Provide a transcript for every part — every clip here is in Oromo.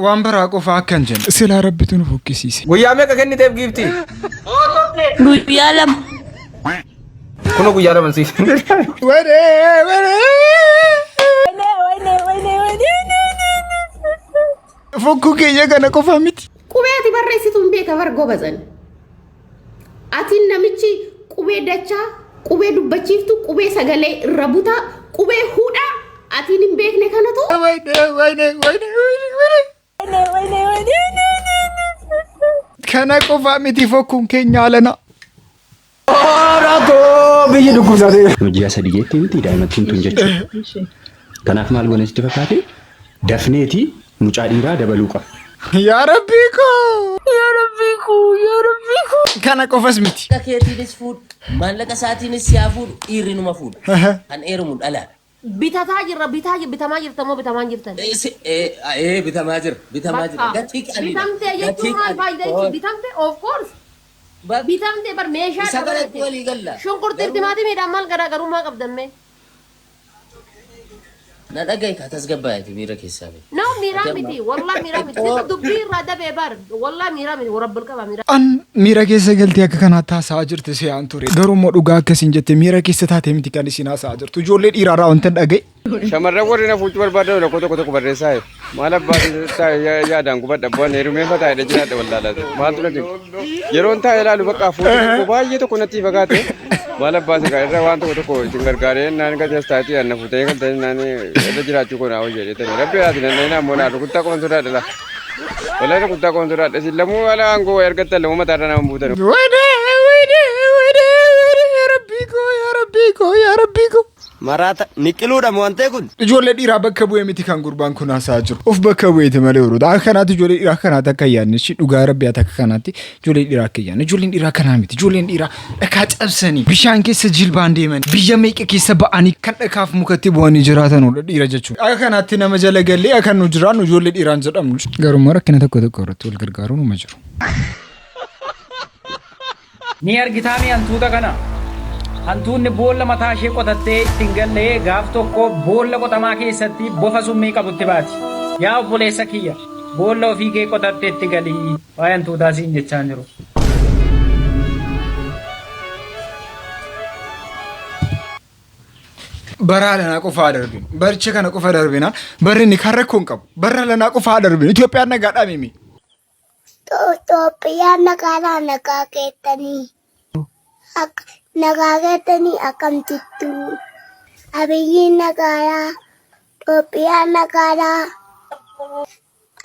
Waan biraa qofa akka hin jenne. Silaa rabbitu nu fokkisiise. Guyyaa meeqa kenniteef giiftii? Guyyaa 2. Kunoo guyyaa 2 siif. Waree waree. Fokkuu keenya kana qofa miti. Qubee ati barreessitu hin beeka bar gobazan. Atiin namichi qubee dachaa, qubee dubbachiiftu, qubee sagalee irra butaa, qubee hudhaa atiin hin beekne kanatu Wayne wayne wayne wayne. Kana qofa miti fokkuun keenya alana. Biyyi dhukkubsatee. Ji'a 3 geettee miti daa'imattiin tun jechuudha. Kanaaf maal goone sitti fakkaate dafneeti mucaa dhiiraa dabaluu qaba. Yaa Rabbii koo. Yaa Rabbii koo yaa Rabbii koo. Kana qofas miti. Maallaqa keetiinis fuudhu, maallaqa isaatiinis si haa fuudhu, dhiirri numa fuudha. Kan heerumu dhalaadha. Bitataa jirra bitaa bitamaa jirta moo bitamaa hin jirtan? Ee bitamaa jira bitamaa jira Bakka gatii qaaliidha bitamtee gatii jechuun maal qaali faayidaa jechuun bitamte of course bitamte bar meeshaa isa dha kanatti bar walii galla shunkurtiif garuu timaatimiidhaan maal garaagarummaa qabdan mee? Na dhaga'i kaa tasgabbaa'iti miira keessaa ba'i. No miiraa Ati amma miti wallah miiraa miti xiqqoo situ dubbii irraa dabee bar wallah miiraa miti warabbal qaba miiraa. An miira keessa galtee akka kanaatti haasa'aa jirti se'aan ture. Garuu immoo dhugaa akkasiin jette miira keessa taatee miti kan isin haasa'aa jirtu. Ijoollee dhiiraarraa wanta dhaga'e. Shamarran warri na fuuchuu barbaadan rakkoo tokko tokko barreessaa jiru. Maal abbaa taa'e yaadaan gubadha abbaan heerumee fataa jedhee jiraadha wallaalaati. Maaltu na jiru? Yeroon taa'e ilaalu bakka fuuchi tokko baay'ee tokko natti fagaate. Maal abbaa sigaa irra waan tokko tokko isin gargaaree naan gatii as taatee anna fuutee galtanii naan irra jiraachuu koo naa hojii jedhee rabbi haati nan dhayinaa ammoo naa rukuttaa qofan sodaadha laa. Wallahi rukuttaa qofan sodaadha isin lamuu ala aangoo wayii argattan lamuu mataarra nama buutan. Wayne wayne wayne wayne yaa rabbii koo yaa rabbii koo yaa rabbii koo. Maraata niqiluudha moo wantee kun? Ijoollee dhiiraa bakka bu'ee miti kan gurbaan kun haasa'aa jiru. Of bakka bu'eeti malee yeroo akka kanaatti ijoollee dhiiraa akka kanaatti akka hin yaadne ishii dhugaa rabbi ati akka kanaatti ijoollee dhiiraa akka hin yaadne. Ijoolleen dhiiraa kanaa miti. Ijoolleen dhiiraa dhakaa cabsanii bishaan keessa jilbaan deeman biyya meeqa keessa ba'anii kan dhakaaf mukatti bu'anii jiraatanudha dhiira jechuudha. Akka kanaatti nama jala gallee akka nu jiraannu ijoollee dhiiraan jedhamnu. Garuu rakkina tokko tokko irratti wal gargaaruun uma jiru. Ni argitaamii hantuuta kana? Hantuunni boolla mataa ishee qotattee itti hin galle gaaf tokko boolla qotamaa keessatti bofa summii qabutti baati. Yaa obboleessa kiyya, boolla ofii kee qotatte itti gali. Waa'ee hantuutaa siin jechaa hin jiru. Bara alanaa qofa haa darbinu. Baricha kana qofa darbina. Barri inni kan rakkoo hin qabu. Barra alanaa qofa haa darbinu. Itoophiyaan nagaadhaa mimi. Itoophiyaan nagaadhaa nagaa keettanii. Nagaa keettanii akkam jirtu? Abiyyiin nagaadhaa. Itoophiyaan nagaadhaa.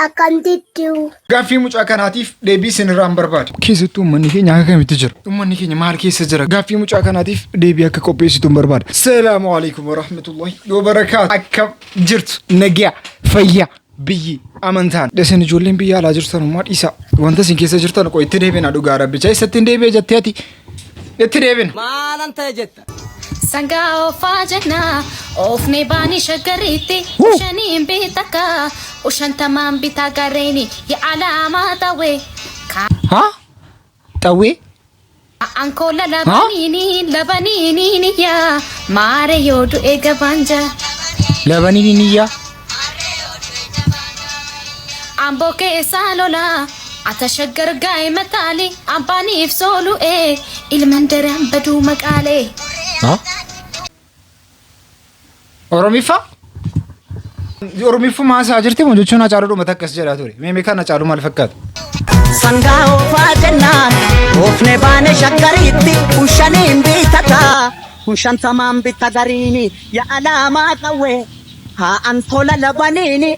Akkam jirtu? Gaaffii mucaa kanaatiif deebii isinirraa hin barbaadu. Keessattuu uummanni keenya akka kamitti jira? Uummanni keenya maal keessa jira? Gaaffii mucaa kanaatiif deebii akka qopheessitu hin barbaada. Salaamu alaikum warahmatullahi wabarakaatu. Akkam jirtu? Nagaa fayyaa biyyi amantaan. Isin ijoolleen biyya alaa jirtan ummaa dhiisaa. Wanta isin keessa jirtan qoy itti deebina dhugaa rabbicha. Eessatti hin deebi'e jettee ati? Itti deebina. Maalan ta'e jetta? Sangaa oofaa jenna oofnee baanii shaggariitti ushaniin bitaka ushantamaan bitaa gareeni ya alaamaa xawee Ha? Xawwee? Ankoola labaniini labaniini yaa maare yoo du'e gabaan jaa. Labaniini ni yaa. Amboo keessaa lolaa ata shaggar gaa'e mataali abbaaniif soolu'e ilman daraan baduu maqaalee. Ha? Oromiffa? Oromiffuma haasaa jirti moo jechuun Hacaaluu dhumata akkas jedhaa ture. Mee mee kan Hacaaluu maal fakkaata? Sangaa oofaa jennaan oofne baane shaggariitti kun shaniin bitata kun shantamaan bitta gariini ya alaamaa qawwee haa an tola labaniini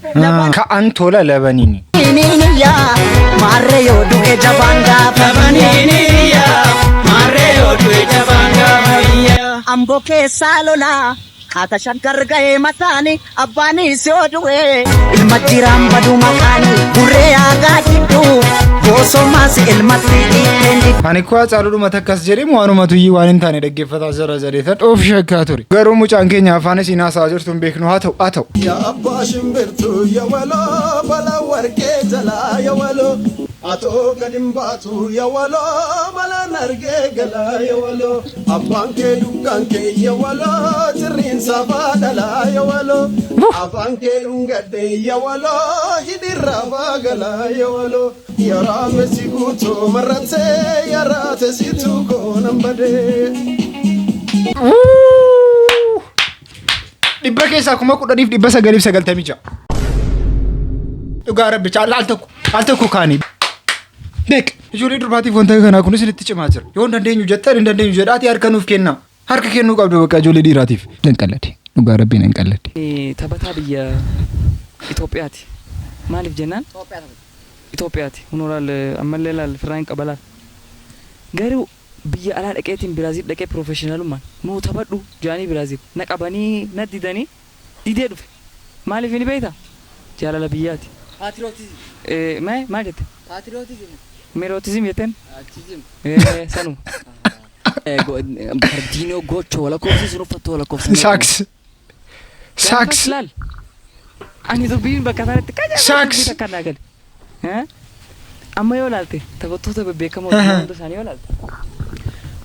Ka'an tola labaniini. labaniini yaa maarree yoo du'e jabaan gaafa labaniini yaa maarree yoo du'e jabaan gaafa Amboo keessaa lolaa Haata shaggar ga'ee mataani abbaanis yoo du'e ilma jiraan baduu maqaani burree aagaa jidduu boosomaas ilmatti dhiiteen Ani koo Hacaaluu dhumata akkas jedhee moo anumatu iyyuu waan hin taane dhaggeeffataa jira jedhee of shakkaa ture. Garuu mucaan keenya afaan isiin haasa'aa jirtu hin beeknu haa ta'u haa ta'u. Yaa abbaa shimbirtuu ya waloo bala warqee jalaa ya waloo. Atoo gadi hin baatu yawaloo balaan argee galaa yawaloo abbaan kee dugdaan kee yawaloo cirriin safaa dhalaa yawaloo afaan kee dhungadhe yawaloo hidhirraa baagalaa yawaloo yaraa mesi guutuu marratee yaraa tesituu koonan badee. Dhibba keessaa 10,996. Dhugaa rabbicha al tokko al tokko kaanii. Beek ijoollee durbaatiif wanta kanaa kunis isinitti cimaa jira. Yoo hin dandeenyu jettan hin dandeenyu jedhaati harka nuuf kennaa. Harka kennuu qabdu bakka ijoollee dhiiraatiif. Nan qallade. Dhugaa rabbii nan qallade. Taphataa biyya Itoophiyaati. Maaliif jennaan? Itoophiyaati. Kunoo laal ammallee laal firraa hin qaba laal. Garuu biyya alaa dhaqeetiin Biraaziil dhaqee piroofeshinaalummaan nuu taphadhu jedhanii Biraaziil na qabanii na didanii didee dhufe. Maaliif ni beektaa? Jaalala biyyaati. Patriotism. Mee maal jette? Patriotism. Meerootism jetteen? Achism. Sanuma. Bardiinoo gochoo lakkoofsi sun uffattoo lakkoofsa. Saaks. Saaks. Gaafas laal. Ani dubbiin bakka sanatti qajeelaa Saaks. dubbii takka naa gale. Amma yoo ilaalte taphattoota bebbeekamoo hunda isaanii yoo ilaalte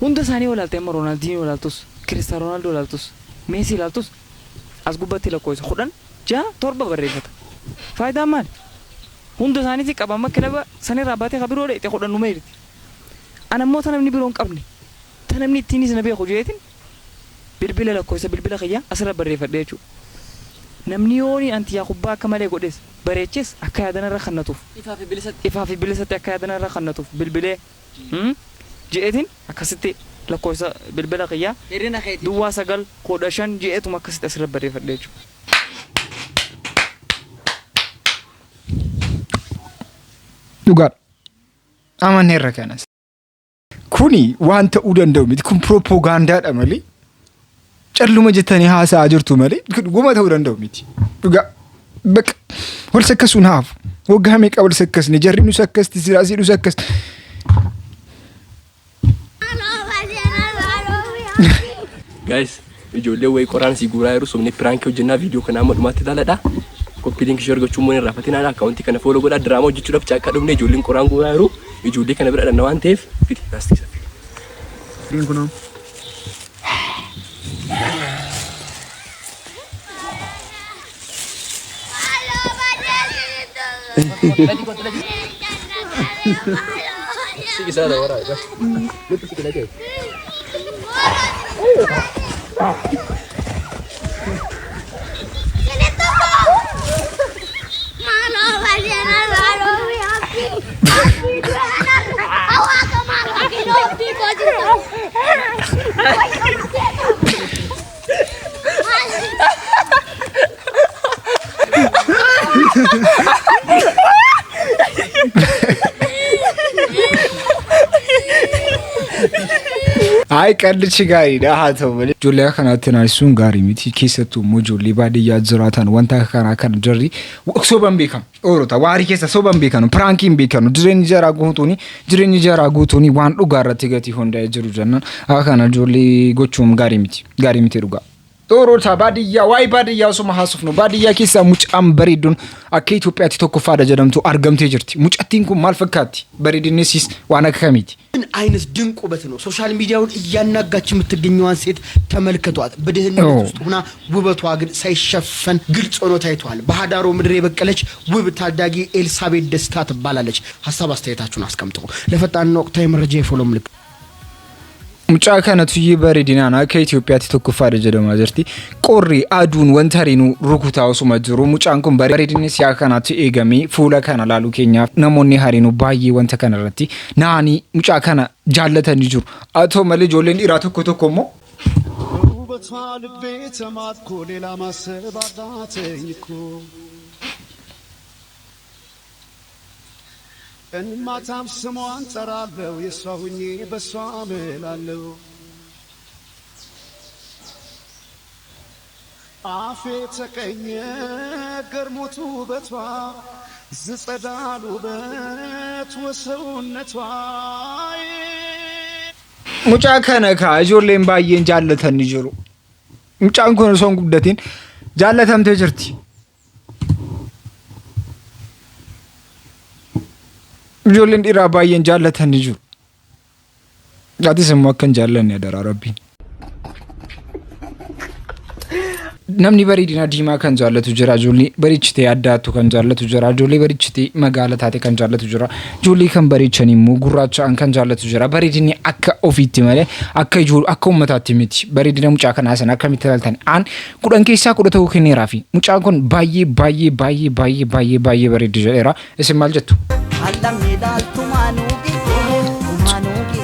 hunda isaanii yoo ilaalte amma Roonaaldinoo ilaaltus Kiristiyaanoo Roonaaldoo ilaaltus Meesii ilaaltus as gubbatti lakkoofsa 10 6 7 barreeffata. Faayidaan maali? Hunda isaaniitii qaba amma kilaba sanirraa baatee ka biroo dheeyxe 10 numa jirti. Ana immoo ta namni biroo hin qabne ta namni ittiinis na beeku jeetin bilbila lakkoofsa bilbila kiyyaa asirra barreeffadhe jechuudha. Namni yooni anti yaa kubbaa akka malee godhes bareeches akka yaada narra kannatuuf Ifaa fi bilisatti. ifaa fi bilisatti akka yaada narra kannatuuf bilbilee je'eetin akkasitti lakkoofsa bilbila kiyyaa Hir'ina keetii. duwwaa 9 15 je'eetuma akkasitti asirra barreeffadhe jechuudha. Dhugaadha. Amanneerra kanas. Kuni waan ta'uu danda'u miti. Kun piroopoogaandaadha malee. Calluma jettanii haasa'aa jirtu malee dhuguma ta'uu danda'u miti. Dhugaa. Bakka wal sakkasuun haafu. Waggaa meeqa wal sakkasne jarri nus akkasti siraasii nus akkasti. Guys, ijoollee wayii qoraan si guuraa jiru somnee piraankii hojjennaa viidiyoo kana amma dhumaatti ilaaladha. Copy link share gochuu immoo hin irraanfatinaa akkaawuntii kana follow godhaa diraamaa hojjechuudhaaf caakkaa dhufne ijoolleen qoraan guuraa jiru ijoollee kana bira dhanna waan ta'eef fidi laastii isa fidi. Kunoo. Hayi qallichi gaariidha haa ta'u malee. Ijoollee akka kanaatti naasisuun gaarii miti. Keessattuu immoo ijoollee baadiyyaa jiraatan wanta akka kanaa kana jarri soban beekamu. Oorota waarii keessa soban beekanu piraankii hin beekanu jireenyi jaraa guutuuni jireenyi jaraa guutuuni waan dhugaa irratti gatii hundaa'ee jiru jennaan akka kana ijoollee gochuun gaarii miti gaarii miti dhugaa. Oorota baadiyyaa waa'ee baadiyyaa osuma haasofnu baadiyyaa keessaa mucaan bareedduun akka Itoophiyaatti tokkoffaadha jedhamtu argamtee jirti. Mucattiin kun maal fakkaatti? Bareedinnisis waan akka kamiiti? ምን አይነት ድንቅ ውበት ነው! ሶሻል ሚዲያውን እያናጋች የምትገኘዋን ሴት ተመልከቷት። በድህነት ውስጥ ሆና ውበቷ ግን ሳይሸፈን ግልጽ ሆኖ ታይቷል። በሀዳሮ ምድር የበቀለች ውብ ታዳጊ ኤልሳቤት ደስታ ትባላለች። ሀሳብ አስተያየታችሁን አስቀምጡ። ለፈጣንና ወቅታዊ መረጃ የፎሎ ምልክት Mucaa kanatu iyyuu bareedinaan akka Itoophiyaatti tokkoffaadha jedhamaa jirti. Qorri aduun wanta hariinuu rukutaa osuma jiru mucaan kun bareedinni siyaa kanaatti eegamee fuula kana laaluu keenyaaf namoonni hariinuu baay'ee wanta kana irratti naanii mucaa kana jaallatanii jiru. Haa ta'u malee ijoolleen dhiiraa tokko tokko immoo ውበቷ ልቤ ተማርኮ ሌላ ማሰብ አቃተኝ እኮ ቀን ማታም ስሟን ጠራለው የእሷ ሁኜ በእሷ እምላለሁ አፌ ተቀኘ ገርሞት ውበቷ ዝጸዳል ውበት ወሰውነቷ Mucaa kana kaa ijoolleen baay'een jaallatanii jiru. Mucaan kun osoo hin guddatiin jaallatamtee jirti. Ijoolleen dhiiraa baay'een jaallatan ni jiru. Atis immoo akka hin jaallanne adaraa rabbiin. Namni bareedina diimaa kan jaallatu jira, ijoollee bareechitee addaattu kan jaallatu jira, ijoollee bareechitee magaala taate kan jaallatu jira, ijoollee kan bareechan immoo gurraacha'an kan jaallatu jira. Bareedinni akka ofiitti malee akka ijoo akka uummataatti miti. Bareedina mucaa kanaa sana akkamitti ilaaltan? Aan 10 keessaa 10 ta'uu kenneeraafi. Mucaan kun baay'ee baay'ee baay'ee baay'ee baay'ee baay'ee bareeddi jedheera. Isin maal jettu? Allamni laaltumaanuugi tumaanuugi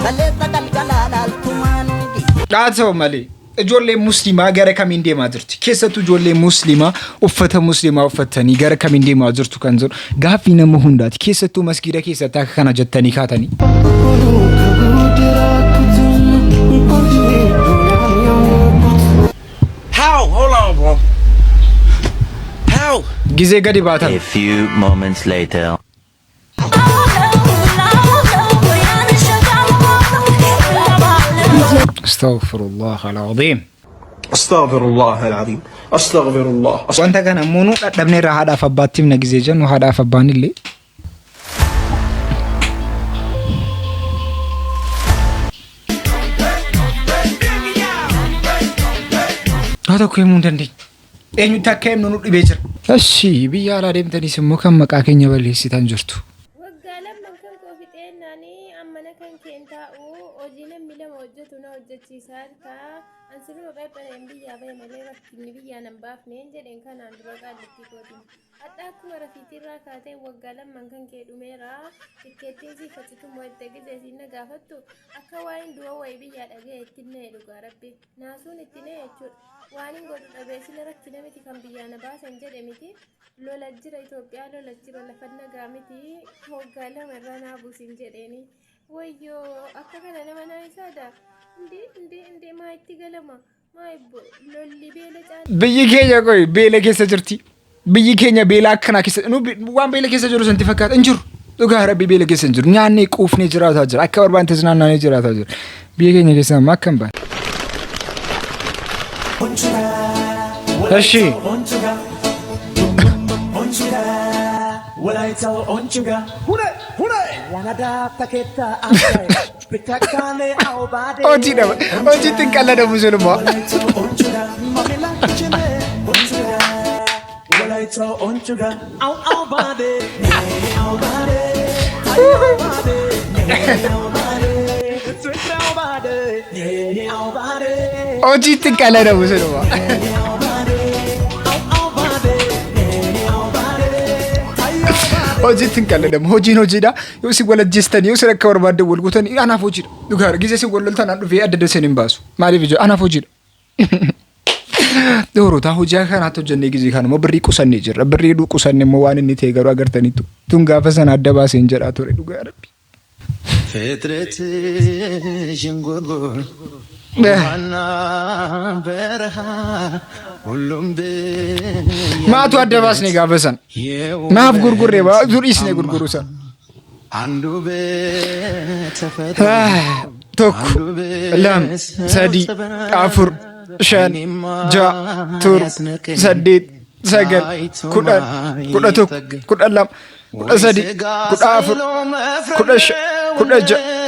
kaleessa galgalaa laaltumaanuugi. Haa ta'u malee ijoolleen musliimaa gara kamiin deemaa jirti? Keessattuu ijoolleen musliimaa uffata musliimaa uffattanii gara kamiin deemaa jirtu kan jedhu gaaffii nama hundaati. Keessattuu masgiida keessatti akka kana jettanii kaatanii. How? Hold on, bro. How? Gizee gadi baatan. A few moments later. Astaghfirullah al-azim. Astaghfirullah al-azim. Astaghfirullah. Wanta kana immoo nu dhadhabne irraa haadhaaf abbaatti himna gizee jennu haadhaaf abbaan illee. Haa tokko himuu hin dandeenye. Eenyutti akka himnu nu dhibee jira. Eshi biyya alaa deemtaniis immoo kan maqaa keenya balleessitan jirtu. Waggaa lamman kan koo fixeennaanii ammana kan keen taa'u hojii namni lama hojjetu na hojjechiisaa jirta. An siluma pheephereen biyyaa bahe malee rakkinni biyyaa nan baafneen jedheen kanaan dura qaallittii kootiin. Hadha akkuma rafiitiirraa kaateen waggaa lamman kan kee dhumeera. Tikkeettiin siif hacitummoo itti gizee siin na gaafattu akka waa'een du'a wayii biyyaa dhaga'e ittiin na'e dhugaa rabbi. Naasuun itti na'e jechuudha. Waanin godhu dhabee sila rakkina miti kan biyyaa na baasan jedhe miti. Lola jira Itoophiyaa lola jira lafa nagaa miti waggaa 2 irraa naa buusin jedheeni. Wayyoo akka kana nama naa isaada. Indee indee indee maa itti galama maa ibbo lolli beela caala. Biyyi keenya qoy beela keessa jirti. Biyyi keenya beela akkanaa keessa nu waan beela keessa jiru santi fakkaata hin jiru. Dhugaa rabbi beela keessa hin jiru. Nyaannee quufnee jiraataa jira. Akka barbaanne tasnaannaanee jiraataa jira. Biyya keenya keessa amma akkam baane. Eshi. Hojii dhaba. Hojiitti hin qalladamu sunuma. Hojiitti hin qalladamu sunuma. Hojiitti hin qalladamu. Hojiin hojiidha. Yoo isin wal ajjeestan yoo isin akka barbaaddan wal gootan anaaf hojiidha. Dhugaadha. Gizee isin wal loltan an dhufee adda adda isin hin baasu. Maaliif ijoo anaaf hojiidha. Doorotaa hojii akka kanaatti hojjennee gizee kana immoo birrii qusannee jirra. Birrii du qusanne immoo waan inni ta'e garuu agartaniittu. Tun gaafa sana adda baaseen jedhaa ture dhugaa rabbi. ፍጥረት ዥንጉርጉር ውሃና በረሃ ሁሉም Maatu adda baasne gaafa sana. Maaf gurgurre dur dhiisne gurguruu sana. አንዱ በተፈጥሮ Tokko, lama, sadii, afur, shan, ja'a, torba, saddeet, sagal, 10, 11, 12, 13,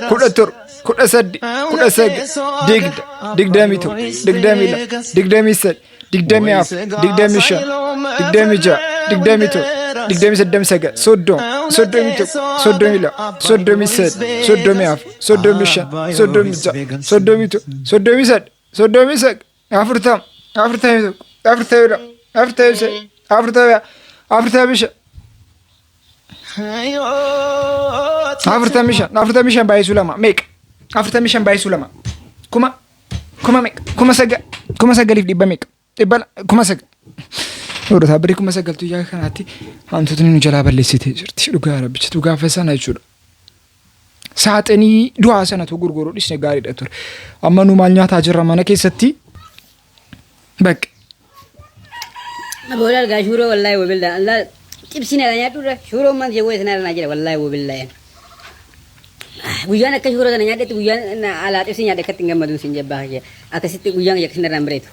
14, 15, 16, 17, 18, 19, 20, 21, 22, 23, 24, 25, 26, 27, 28, 30, 31, 32, 33, 34, 35, 36, 37, 38, 39, 40, 41, 42, 43, 44, 45, 45, 45 baay'isuu lama meeqa? 45 baay'isuu lama kuma kuma meeqa? 9,000 9,100 meeqa? 9,000. Hordofaa birrii 9,000tu yaa kanaatti hantuutni nu jalaa balleessitee jirti. Dhugaa rabbicha gaafa sana jechuudha. Saaxinii du'aa sanatu gurguruu dhisne gaariidha ture. Amma nu maal nyaataa jirra mana keessatti? Bakka. Aboo argaa shuuroo wallaahi wabillaa Allah xibsiin ala nyaadhu irra shuuroo man jewwee sana irra naa jira wallaahi wabillaa. Guyyaan akka shuuroo sana nyaadhetti guyyaan alaa xibsii nyaadhe akkatti hin gammadu sin jabbaa kiyya akkasitti guyyaan kiyya akkasin irraan bareedu.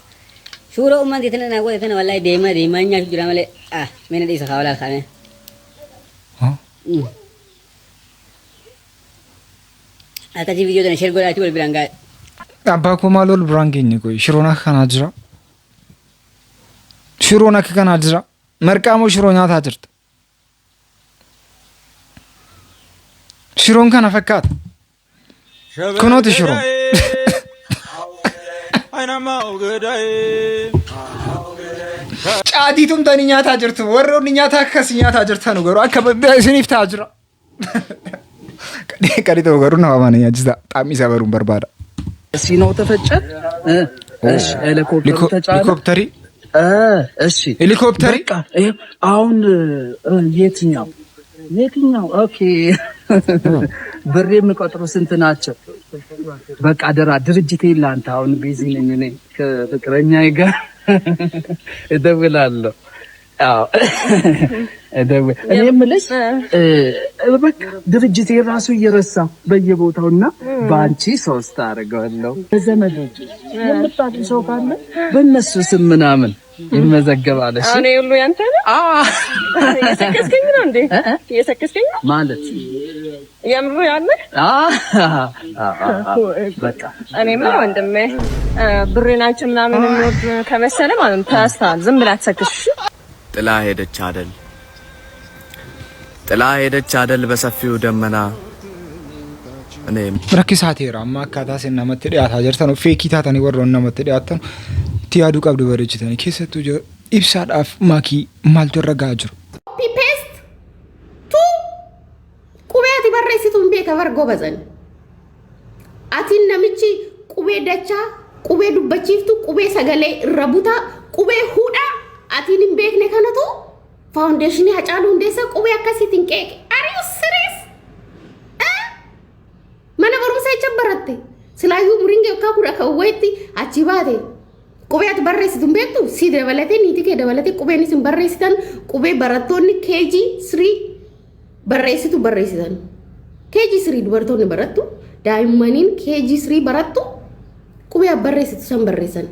Shuuroo ummaan teetina naa godhe tana wallaahi deemaa deemaa nyaachuu jira malee ah mee na dhiisa kaa walaal kaamee. Akkasii viidiyoo tana share godhaatii wal biraan gahaa. Abbaa koo maal wal biraan geenye qoy shiroon akka kanaa jira. Shiroon akka kanaa jira. Marqaa moo shiroo nyaataa jirta? Shiroon kana fakkaata. Kunooti shiroon. Caatii tumtanii nyaataa jirtu. Warroonni nyaata akkasii nyaataa jirtanu garuu akka isiniif ta'aa jira. Qadii ta'u garuu nama mana nyaachisa. Xaamii isaa baruun barbaada. ሲኖ ተፈጨ እሺ፣ ሄሊኮፕተሩ ተጫነ። Helikopterii. እሺ፣ ሄሊኮፕተሪ በቃ ይኸው አሁን የትኛው የትኛው? ኦኬ ብር የሚቆጥሩ ስንት ናቸው? በቃ አደራ ድርጅቴ ለአንተ አሁን ቢዚ ነኝ እኔ ከፍቅረኛዬ ጋር እደውላለሁ። አዎ እደውል። እኔ የምልሽ በቃ ድርጅቴ ራሱ እየረሳ በየቦታውና በአንቺ ሶስት አድርገዋለሁ። በዘመዶች የምታውቂው ሰው ካለ በእነሱ ስም ምናምን ይመዘገባል። እሺ አሁን ይሄ ሁሉ ያንተ ነው? እየሰከስከኝ ነው እንዴ? እየሰከስከኝ ነው ማለት የምሩ ያለ በቃ እኔ ምን ወንድሜ ብሬ ናቸው ምናምን የሚወድ ከመሰለ ማለት ነው ተሳስተሃል። ዝም ብለህ አትሰክስ። እሺ? ጥላ ሄደች አደል ጥላ ሄደች አደል በሰፊው ደመና እኔም Rakkisaa ta'eera amma akkaataa isin namatti dhiyaataa jirtan feekii taatanii warroonni namatti dhiyaatan itti yaaduu qabdu bareechitanii keessattuu ibsaadhaaf maakii maaltu irra gahaa jiru. Copy paste tu qubee ati barreessitu hin beeka bar gobazan. Ati namichi qubee dachaa, qubee dubbachiiftu, qubee sagalee irra butaa, qubee hudhaa atiin hin beekne kanatu faawundeeshinii Hacaaluu Hundeessaa qubee akkasiitiin qeeqe. Are you serious? Mana barumsaa jecha baratte. Silaayyuu umriin kee waggaa kudha kan wayitti achi baate. Qubee ati barreessitu hin beektu si dabalatee niitii kee dabalatee qubeen isin barreessitan qubee barattoonni KG 3 barreessitu barreessitan. KG 3 dubartoonni barattu daa'immaniin KG 3 barattu qubee ati barreessitu san barreessan.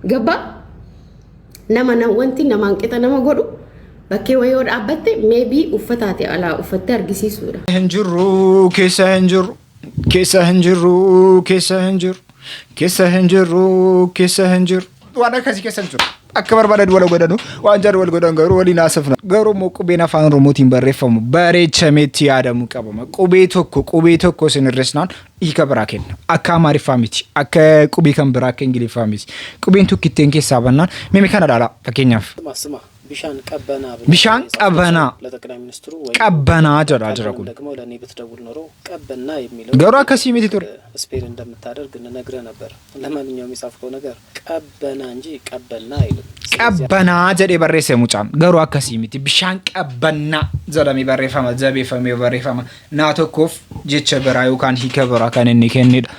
Gabbaa nama na wanti namaan qixa nama godhu bakkee wayii yoo dhaabbatte maybe uffata ati alaa uffattee argisiisuudha. Hin jirru keessa hin jirru keessa hin jirru keessa hin jirru keessa hin jirru keessa hin jirru. Waan akkasii keessa hin jiru. Akka barbaadan wal godhanu waan jarri wal godhan garuu waliin haasofna. Garuu immoo qubeen afaan Oromootiin barreeffamu bareechameetti yaadamuu qabama. Qubee tokko qubee tokko isin hir'isnaan hiika biraa kenna. Akka Amaariffaa miti. Akka qubee kan biraa akka Ingiliffaa miti. Qubeen tokkitteen keessaa bannaan mimi kana ilaala fakkeenyaaf. ስማ ቢሻን ቀበና ብለህ Bishaan qabanaa ለጠቅላይ ሚኒስትሩ ወይም qabbanaa jedhaa jira kun. ደግሞ ለእኔ ብትደውል ኖሮ ቀበና የሚለው Garuu akkasii miti ture. ስፔል እንደምታደርግ እንነግርህ ነበር። ለማንኛውም የጻፍከው ነገር ቀበና እንጂ ቀበና አይልም። Qabbanaa jedhee barreesse mucaan garuu akkasii miti bishaan qabbannaa jedhamee barreeffama jabeeffamee barreeffama naa tokkoof jecha biraa yookaan hiika biraa kan inni kennedha.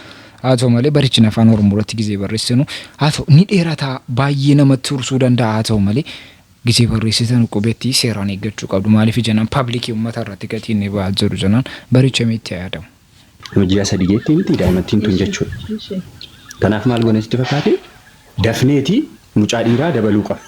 Haa ta'u malee barichina afaan Oromoo irratti gizee barreessinu haa ta'u ni dheerataa baay'ee namatti tursuu danda'a haa ta'u malee gizee barreessitan qubeetti seeraan eeggachuu qabdu maaliif jennaan paablikii uummata irratti gatii inni ba'aa jiru jennaan barichamee itti yaadamu. Ji'a sadi geettee miti daa'imattiin tun jechuudha. Kanaaf maal goone sitti fakkaate dafneeti mucaa dhiiraa dabaluu qaba.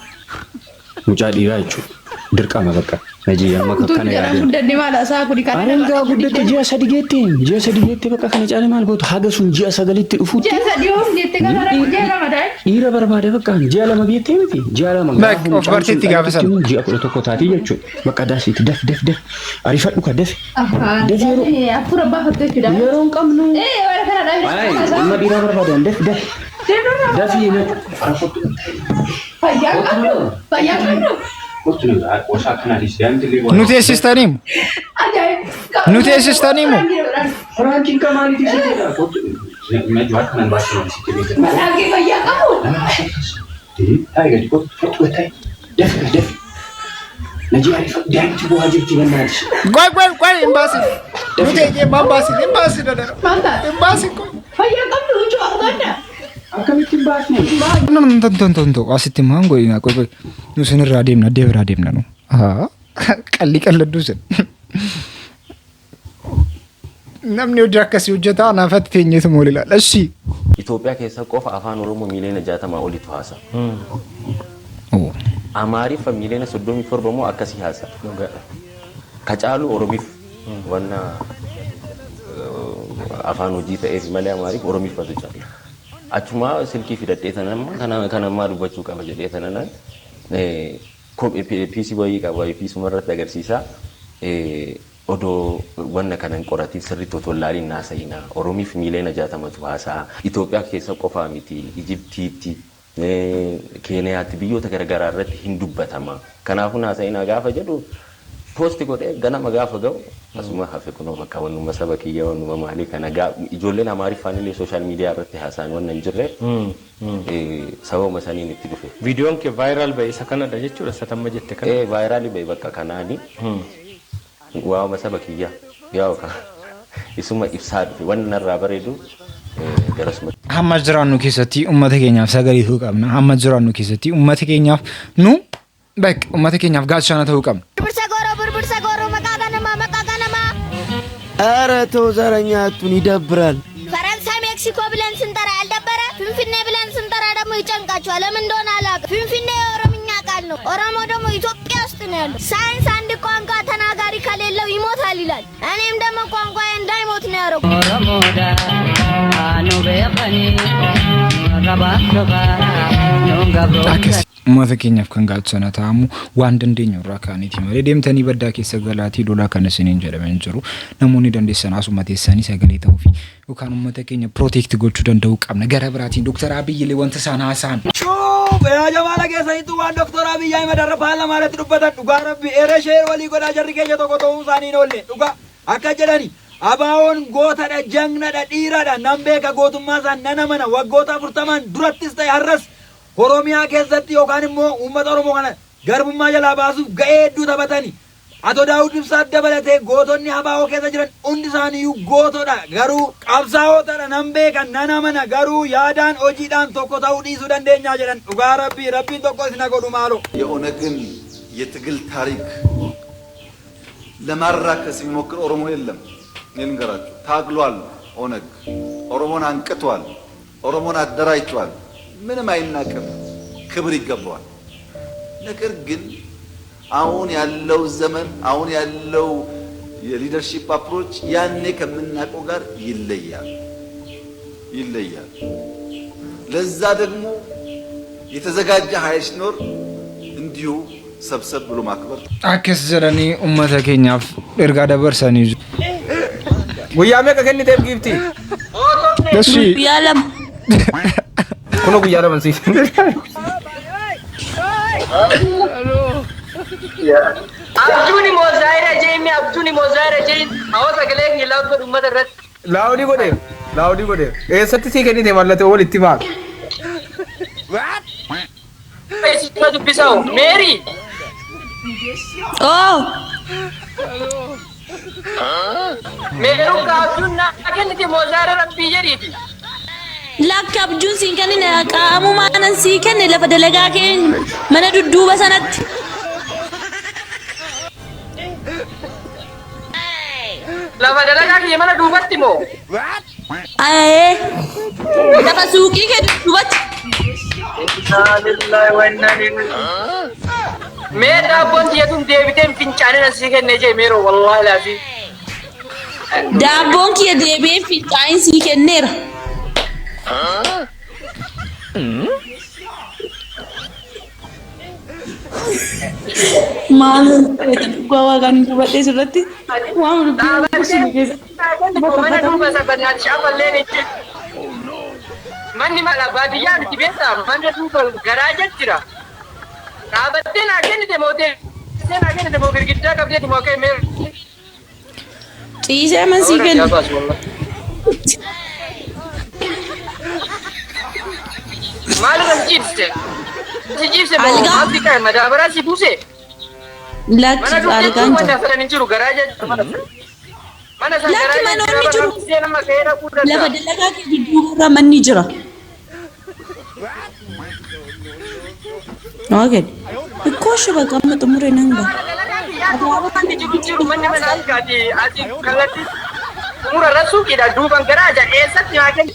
Mucaa dhiiraa jechuudha. Dirqama bakka. Hojii amma kana yaadeen. Guddanne maal isaa kuni kan Arangaa guddatte ji'a sadi geetteen ji'a sadi geettee bakka kana caale maal gootu haga sun ji'a sagalitti dhufuutti Ji'a sadii hoo jettee kana ji'a lama ta'e. dhiira barbaada bakka ji'a lama geettee miti ji'a lama Bakka of barteetti gaafa sana. ji'a 11 taatii jechuudha. Bakka daasiiti daf daf daf ariifadhu ka daf. Daf yeroo Afur abbaa fattu jechuudha. Yeroo hin qabnu. Ee warra kana Ay ilma dhiiraa barbaadan daf daf. Dafii Fayyaa qabdu. Fayyaa qabdu. Nu teessistaniimu. Ajaa'iba. Nu teessistaniimu. Firaankiin kamaaliiti si jedha. Mataa kee fayyaa qabu. Taa'ii gadi kottu kottu taa'ii daf daf. Najii ariifadhu daa'imti bu'aa jirti bannaatis. Qoy qoy qoy hin baasin. Nu teessee hin baasin hin baasin dada. Maal taate? Hin baasin qoy. Fayyaa qabdu huccuu qabda. Akkamitti hin baasne? No, no, no, no, no, asitti maan godhina qoy qoy. Nu isinirraa deemna addee biraa deemna nu. Haa qalli qalladuu isin. Namni hojii akkasii hojjetaa naafatti teenyeetu mool ilaala. Ishii. Itoophiyaa keessa qofa afaan Oromoo miiliyoona 60 olitu haasa. Amaariffa miiliyoona 37 immoo akkasii haasa. Ka caalu Oromiif wanna Afaan hojii ta'eef malee Amaariif Oromiffatu caala. Achuma silkii fidadhee tanamma kanammaa dubbachuu qaba jedhee tananaan PC wayii qaba, PC irratti agarsiisa. Odoo wanna kana hin qoratiin sirriitti otoo hin laaliin naasa'ina. Oromiif miiliyoona 60tu haasa'a. Itoophiyaa keessa qofaa miti, Ijiptiitti, Keeniyaatti, biyyoota garaagaraa irratti hin dubbatama. Kanaafuu naasa'inaa gaafa jedhu post godhee ganama gaafa ga'u asuma hafe. Kunoo bakka wannuma saba kiyya, wannuma maalii kana ijoolleen Amaariffaan illee social media irratti haasa'an wanna hin jirreef sababuma saniin itti dhufe. Viidiyoon kee viral ba'e isa kanadha jechuudha, isa tamma jette kana. Ee, viral ba'e bakka kanaani. Waa'uma saba kiyya yaa'u ka isuma ibsaa dhufe, wanni narraa bareedu garasuma. Hamma jiraannu keessatti uummata keenyaaf sagalee ta'uu qabna. Hamma jiraannu keessatti uummata keenyaaf nu bakka uummata keenyaaf gaachana ta'uu qabna. Birbirsa gooroo, birbirsa gooroo, maqaa ganamaa, maqaa ganamaa. ኧረ ተው ዘረኛ አቱን ይደብራል። ፈረንሳይ ሜክሲኮ ብለን ስንጠራ ያልደበረ፣ ፊንፊኔ ብለን ስንጠራ ደግሞ ይጨንቃቸዋል። ለምን እንደሆነ አላውቅም። ፊንፊኔ የኦሮምኛ ቃል ነው። ኦሮሞ ደግሞ ኢትዮጵያ ውስጥ ነው ያለው። ሳይንስ አንድ ቋንቋ ተናጋሪ ከሌለው ይሞታል ይላል። እኔም ደግሞ ቋንቋዬ እንዳይሞት ነው ያደረኩት። Akkasi uummata keenyaaf kan gaachana ta'amu waan dandeenyu irraa kaaniiti malee deemtanii baddaa keessa galaatii lolaa kan isiniin jedhame hin jiru. Namoonni dandeessan asuma teessanii sagalee ta'uu fi yookaan uummata keenya protect gochuu danda'uu qabna. Gara biraatiin Dooktar Abiyyi illee wanta isaan haasa'an Shuuf yaa jamaala keessanittuu waan Doktor Abiyyi Ahimad har'a paarlaamaa irratti dubbatan, dhugaa rabbi eera share walii godhaa, jarri keenya tokko ta'uu isaanii hin oolle. Dhugaa akka jedhani, ABO'n gootadha, jagnadha, dhiiradha, nan beeka, gootummaa isaan nan amana. Waggoota 40n durattis ta'e har'as Oromiyaa keessatti yookaan immoo uummata Oromoo kana garbummaa jalaa baasuuf ga'ee hedduu taphatani. Ato Daawud Ibsaa dabalatee gootonni ABO keessa jiran hundi isaaniiyyuu gootodha. Garuu qabsaa'otadha, nan beeka, nan amana, garuu yaadaan hojiidhaan tokko ta'uu dhiisuu dandeenyaa jedhan. Dhugaa rabbii, rabbiin tokko isin godhu maalo. የኦነግን የትግል ታሪክ ለማራከስ የሚሞክር ኦሮሞ የለም። እኔ ልንገራችሁ፣ ታግሏል። ኦነግ ኦሮሞን አንቅቷል። ኦሮሞን አደራጅቷል። ምንም አይናቅም፣ ክብር ይገባዋል። ነገር ግን አሁን ያለው ዘመን፣ አሁን ያለው የ leadership approach ያኔ ከምናውቀው ጋር ይለያል ይለያል። ለዛ ደግሞ የተዘጋጀ ኃይል ሲኖር እንዲሁ ሰብሰብ ብሎ ማክበር Akkas jedhanii uummata keenyaaf ergaa dabarsanii jiru. Guyyaa meeqa kenniteef giiftii? Eshi. Guyyaa 2. Kunoo guyyaa 2 siif. Abjuun immoo zaayira jeeni, abjuun immoo zaayira jeen hawaasa galee hin loud godhu uummata irratti. Loud godheef, loud godheef. Eessatti sii kennite mallattoo walitti baatu? Eessuma dubbisaa'u Meerii. Oh. Meeruu ka abjuun naa kennite moo zaayira rabbii jedhiiti. Lakki, abjuun siin kennine, qaamumaanan sii kenne, lafa dalagaa keenya mana dudduuba sanatti. Lafa dalagaa kiyya mana duubatti moo? Ayee. Lafa suuqii kee dudduubatti. Mee daabboon tiyya tun deebiteen fincaanii na sii kenne jee meeroo, wallaahi laazii. Daabboon kiyya deebi'ee fincaa'in sii kenneera. Maal dhugaa waaqaan hin dubbadhee sirratti waan dubbii kursuma keessa. Mana duuba sabannaan shaamallee ni jiru. Manni mala baadiyyaa miti beektaa, mana duuba garaa jira. Dhaabattee naa kennite moo teessee naa kennite moo girgiddaa qabdeeti moo kee mee? Ciisee man sii kenne. Maalirra si ciibsite? Si ciibse moo Algaa. maalti qabe madaabaraa si buuse? Lakki, Mana duuba algaan jechuun jiru. mana sadan hin jiru, garaa jira mana. Mana san Lakki, garaa manoonni jira jiru. bara nama ka'ee dhaquu Lafa danda'a. dalagaa kee dudduuba irra manni jira. Okay. Ikkoo bakka amma xumuree nan ba'a. Manni jiru jiru, manni mana algaati ati kallattii xumura irra suuqiidha, duuban garaa jira, eessatti naa kenni?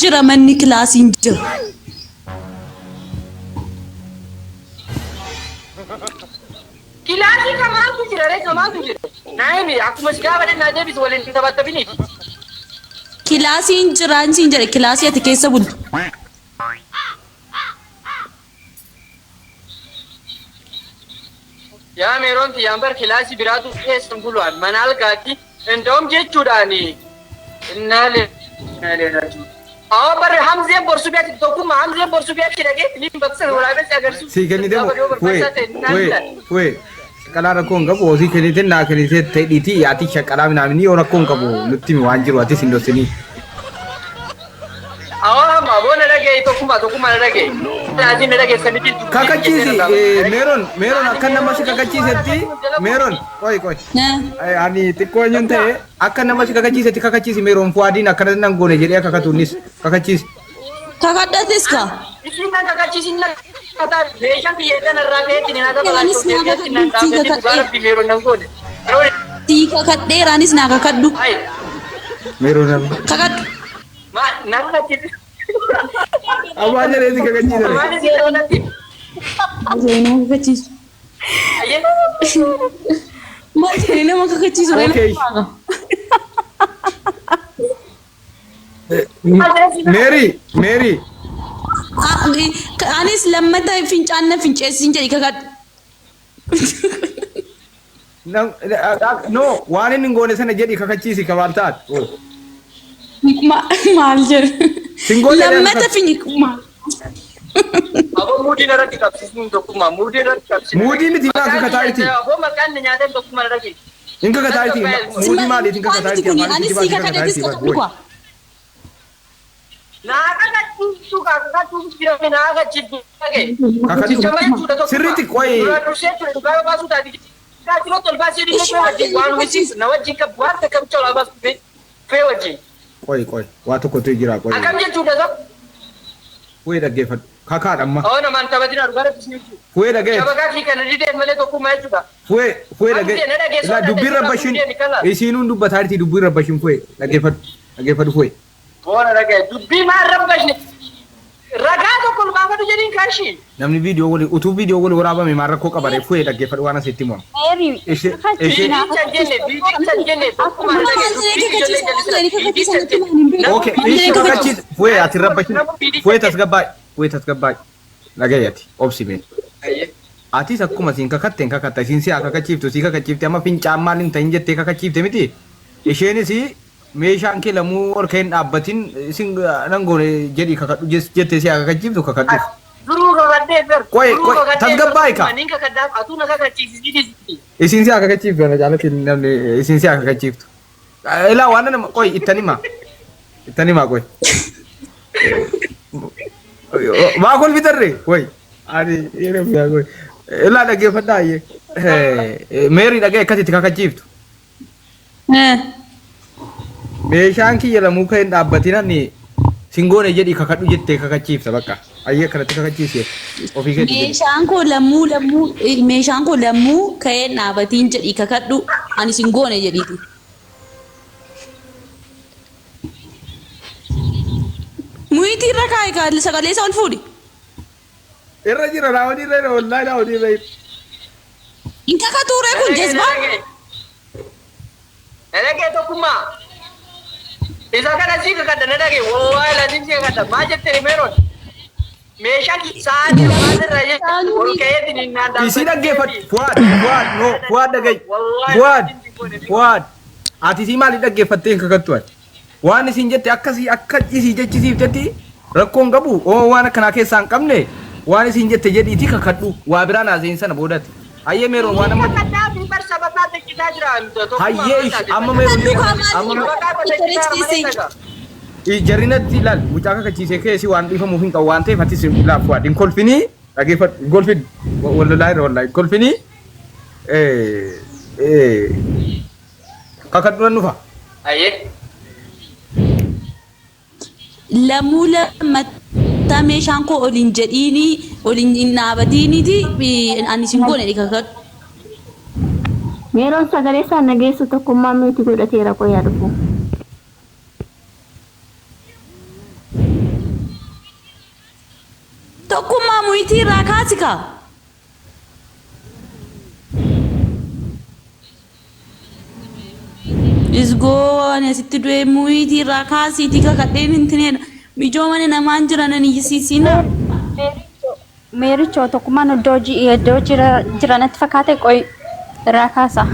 Jira, manni kilaasiin jira. Kilaasii kamaantu jira ree, kamaantu jira? Naayimi akkuma si gaafadhe naa deebisi waliin hin taphattabiniiti. Kilaasiin jiraan siin jedhe kilaasii ati keessa bultu. Yaa Meeroon tiyyaan bar kilaasii biraatu keessa hin bulu'an mana algaatti inda'um jechuudhaani. Innaa lillahi. Awwa barre Hamzeen borsu beekti tokkummaa Hamzeen borsu beekti dhagee ni baksa waraabessi agarsiisu. Sii kennite Gaafa yoo fu'ee barbaachisaa ta'e naan fu'ee ilaali. fu'ee shaqalaa rakkoo hin qabu hosii kennite naa kennite ta'e ati shaqalaa minaaminii yoo rakkoo hin qabu nutti himi waan jiru atis hin dhoksinii. Awwa hamma boona dhagee tokkummaa tokkummaa na dhagee. Asiin na dhagee sanitti. Kakachiisi meeroon meeroon akka nama si kakachiisetti meeroon qoy qoy. Ani xiqqoo eenyuun ta'e akka nama si kakachiisetti kakachiisi meeroon fuwaadiin akkana nan goone jedhee akka kakatuunis kakachiisi. Kakadhatis ka. Isiin kan kakachiisin na kataa meeshaan biyya kana irraa ka'eetti ni naata Anis naa kakadhu sii kakadhee. Rabbi meeroon nan goone. Sii kakadheera anis naa kakadhu. Meeroon nama. Kakadhu. Ma na kakachiisi. Abbaa jedhee si kakachiise. Maal isin kakatti? Nama kakachiisu. Ayyee. Maal jedhee nama kakachiisu? Okay. Meeri meeri. Anis lammata fincaan na finceessin jedhi kakadhu. No waan inni hin goone sana jedhi kakachiisi kabaal taat. Maal jedhu? Sin goone jedhee Lammata finci maal? Aboo muudii irratti qabsiisuun tokkummaa muudii irratti qabsiisuun. Muudii miti maa kakataa iti. Aboo maqaan na nyaateen tokkummaa irratti. Hin kakataa iti. Muudii maaliif hin kakataa iti? Kuni anis sii kakadheetis kakadhu kwa. Naa kakachiisu kakachiisu jira naa kakachiisu dhagee. Kakadhu. Sirriitti qoy. Duraan dursee ture dhugaa baasuu taati. Kaachiloo tolbaa sidii Ishi waan wajjin waan wajjin na wajjin qabu waan takka bicha olaa baasu fee wajjin. Qoy qoy waa tokkotu jira qoy. Akkam jechuudha tokko. Fu'ee dhaggeeffadhu. Kakaadha amma. Oo namaan taphatina dhugaa rabbi jechuudha. Fu'ee dhaggeeffadhu. Shabakaa fi kana dideef malee tokkummaa jechuudha. Fu'ee fu'ee Hamzee na dhageessu dhaggeeffadhu. Dubbiin rabbashin isiinuun dubbataa jirti dubbiin rabbashin fu'ee dhaggeeffadhu dhaggeeffadhu fu'ee. Boona dhagee dubbii maal rabbashne ragaa tokko ol baafadhu jedhiin kaashii. Namni viidiyoo wali utuu viidiyoo wali waraabame maal rakkoo qabare fu'ee dhaggeeffadhu waan asitti himamu. Meeri. Ishee ishee Biidicha jenne biidicha jenne tokkummaa Maal dhagee jedhee dubbii kakachiisa? ijoollee Maal jedhee jallisira. kakachiisa natti himaa hin beeku. Okay, Maal ishee jedhee kakachiisa? kakachiis fu'ee ati rabbashin fu'ee tasgabbaa'e fu'ee tasgabbaa'e dhagayyati obsi mee. Atis akkuma siin kakatteen kakatta isiin si haa kakachiiftu si kakachiifte amma fincaan maal hin ta'in jettee kakachiifte miti. Isheenis meeshaan kee lamuu ol ka'een dhaabbatin isin nan goone jedhi kakadhu jettee si haa kakachiiftu kakadhuuf. Duruu kakadhee bar. Qoy qoy tasgabbaa'e ka. Maniin kakadhaaf atuu na kakachiisisi. Isiin si haa kakachiiftu ana jaalatti namni isiin si haa kakachiiftu. Ilaa waan nama qoy ittan himaa. Ittan himaa qoy. Maa kolfitarre qoy. Ani yeroo biraa qoy. Ilaa dhaggeeffadhaa ayyee. Meerii dhagee akkasitti kakachiiftu. Meeshaan kiyya lamuu kan hin dhaabbatin ani singoone jedhi kakadhu jettee kakachiifta bakka. Ayyee akkanatti kakachiise ofii keetii jedhi. Meeshaan koo lammuu lammuu meeshaan koo lammuu ka'ee dhaabatiin jedhi kakadhu ani sin goone jedhiiti. Muyitii irra kaa'i kaa sagalee isaa ol fuudhi. Irra jira raawwadii irra jira wallaahi raawwadii irra jira. Hin kakatuu ree kun jezbaa. Dhagee tokkummaa. Isa kana sii kakadha na dhagee wallaahi laziim sii kakadha maa jettee meeroon. Meeshaan sa'aatii lamaan irra ol ka'eetiin hin naan Isii dhaggeeffadhu. Fuwaad Fuwaad no Fuwaad dhaga'i. Fuwaad Fuwaad ati isii maaliif dhaggeeffattee hin kakattu ati? Waan isin jette akkasii akka isii jechisiiftetti rakkoon qabu oo waan akkanaa keessaa hin qabne waan isin jette jedhiitii kakadhu waa biraa naaseen sana boodatti. Hayyee meeroon waan amma Kakadhaa fi bar sabakaa techisaa jira. Hayyee ishi amma meeroon amma Jarinatti ilaal mucaa kakachiisee keessi waan dhiifamuuf hin qabu waan ta'eef atis ilaal Fuwaad hin kolfinii dhaggeeffadhu hin kolfin wallolaa irra wallaa hin kolfinii kakadhu nan dhufa. Hayyee. Lammuu lammataa meeshaan koo ol hin jedhiini ol hin dhaabatiiniiti ani sin goone jedhi kakadhu. Meeroon sagalee isaan nageessu tokkummaa miti godhateera qoyaa dhufu. Tokkummaa muyitii irraa kaasi kaa. Isgoo ani asitti du'ee muyiitii irraa kaasiitii kakadheen hin tineedha. Mijoo mana namaan jiran ani iyyisiisiina. Meerichoo tokkummaan iddoo iddoo jiranatti fakkaate qoy irraa kaasa.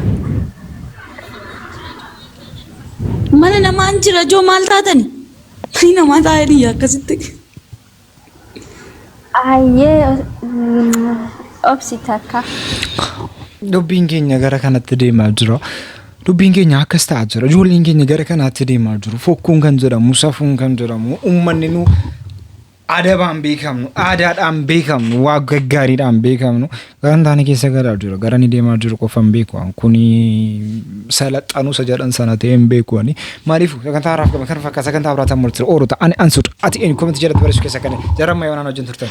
Mana namaan jira joo maal taatani? Mani namaa taa'anii akkasitti. Ayyee obsi takka. Dubbiin keenya gara kanatti deemaa jira. Dubbiin keenya akkas ta'aa jira. Ijoolleen keenya gara kanaatti deemaa jiru. Fokkuun kan jedhamu, safuun kan jedhamu, uummanni nu adabaan beekamnu, aadaadhaan beekamnu, waa gaggaariidhaan beekamnu gara hin taane keessa galaa jira. Gara inni deemaa jiru qofa hin beeku. Kuni salaxanuu isa jedhan sana ta'ee hin beeku ani. Maaliif sagantaa har'aaf qaban kan fakkaata sagantaa biraataan mul'atu. Oolota ani ansuudha. Ati eenyu comment jalatti barreessuu keessa kan jaramma yoonaan wajjin turtan.